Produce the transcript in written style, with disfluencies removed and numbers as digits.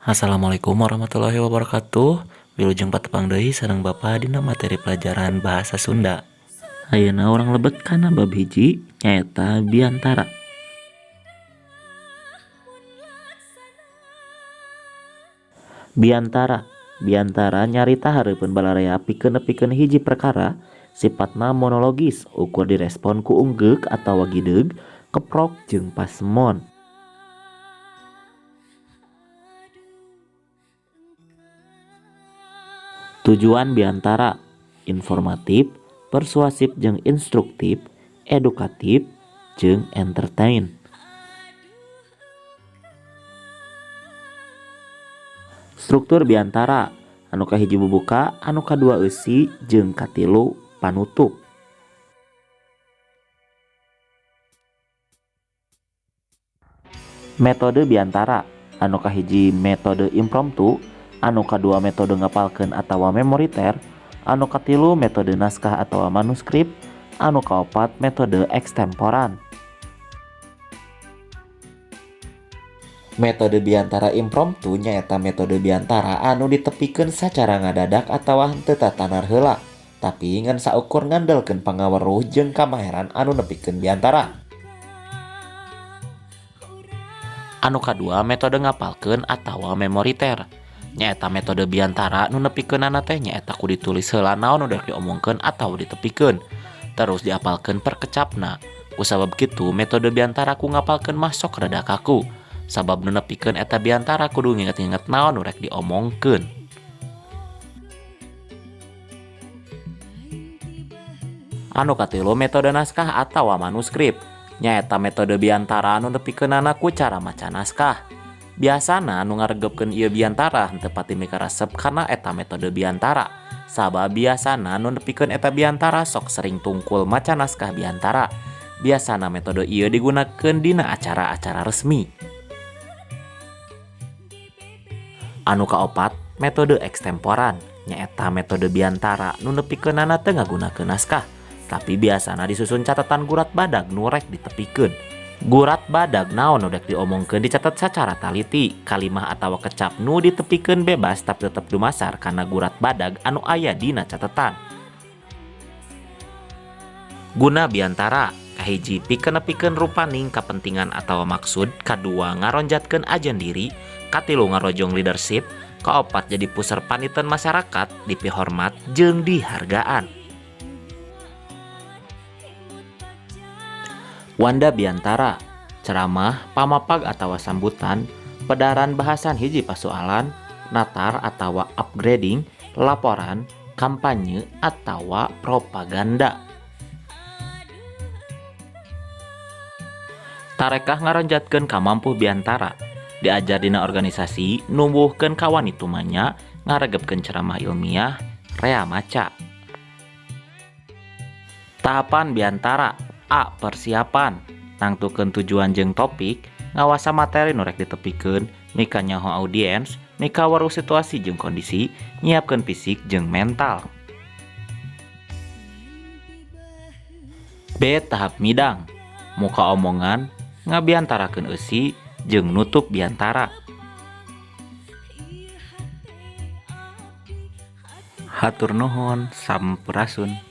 Assalamualaikum warahmatullahi wabarakatuh. Wilujeng patepang deui sareng Bapa dina materi pelajaran Bahasa Sunda. Ayeuna urang lebet kana bab hiji, nyaeta biantara. Biantara. Biantara nyarita hareupeun balarea pikeun nepikeun hiji perkara, sipatna monologis, ukur direspon ku unggeuk atawa gideug, keprok jeung pasemon. Tujuan biantara: informatif, persuasif jeung instruktif, edukatif, jeung entertain. Struktur biantara: anu kahiji bubuka, anu kadua eusi, jeung katilu panutup. Metode biantara: anu kahiji metode impromptu, anu kadua metode ngapalkeun atawa memoriter, anu katilu metode naskah atawa manuskrip, anu kaopat metode ekstemporan. Metode biantara impromptu nyaeta metode biantara anu ditepikeun sacara ngadadak atawa henteu tatanar heula, tapi ngan saukur ngandelkeun pangaweruh jeung kamaheran anu nepikeun biantara. Anu kadua metode ngapalkeun atawa memoriter, nyaeta metode biantara nu nepikeunana teh nyaeta ku ditulis heula naon nu rek diomongkeun atawa ditepikeun, terus diapalkeun per kecapna. Kusabab kitu, metode biantara ku ngapalkeun mah sok rada kaku, sabab nu nepikeun eta biantara kudu nginget-nginget naon nu rek diomongkeun. Anu katilu metode naskah atawa manuskrip, nyaeta metode biantara anu nepikeunana ku cara maca naskah. Biasana nu ngaregepkeun ieu biantara henteu pati mikaresep kana eta metode biantara, sabab biasana nu nepikeun eta biantara sok sering tungkul maca naskah biantara. Biasana metode ieu digunakeun dina acara-acara resmi. Anu kaopat metode ekstemporan, nyaeta metode biantara nu nepikeunana teu ngagunakeun naskah, tapi biasana disusun catatan gurat badag nu rek ditepikeun. Gurat badag naon nu rek diomongkeun dicatet sacara taliti, kalimah atawa kecap nu ditepikeun bebas tapi tetep dumasar kana gurat badag anu aya dina catetan. Guna biantara: kahiji, pikeun nepikeun rupaning kapentingan atawa maksud, kadua ngaronjatkeun ajen diri, katilu ngarojong leadership, kaopat jadi puseur paniten masyarakat, dipihormat jeung dihargaan. Wanda biantara: ceramah, pamapag atawa sambutan, pedaran bahasan hiji pasualan, natar atawa upgrading, laporan, kampanye atawa propaganda. Tarekah ngaronjatkeun kamampuh biantara, diajar dina organisasi, numbuhkeun kawani tumanya, ngaregepkeun ceramah ilmiah, rea maca. Tahapan biantara: A. Persiapan, nangtukeun tujuan jeung topik, ngawasa materi nu rek ditepikeun, mika nyaho audiens, mika weruh situasi jeung kondisi, nyiapkeun fisik jeung mental. B. Tahap midang, muka omongan, ngabiantarakeun eusi, jeung nutup biantara. Hatur nuhun, sampurasun.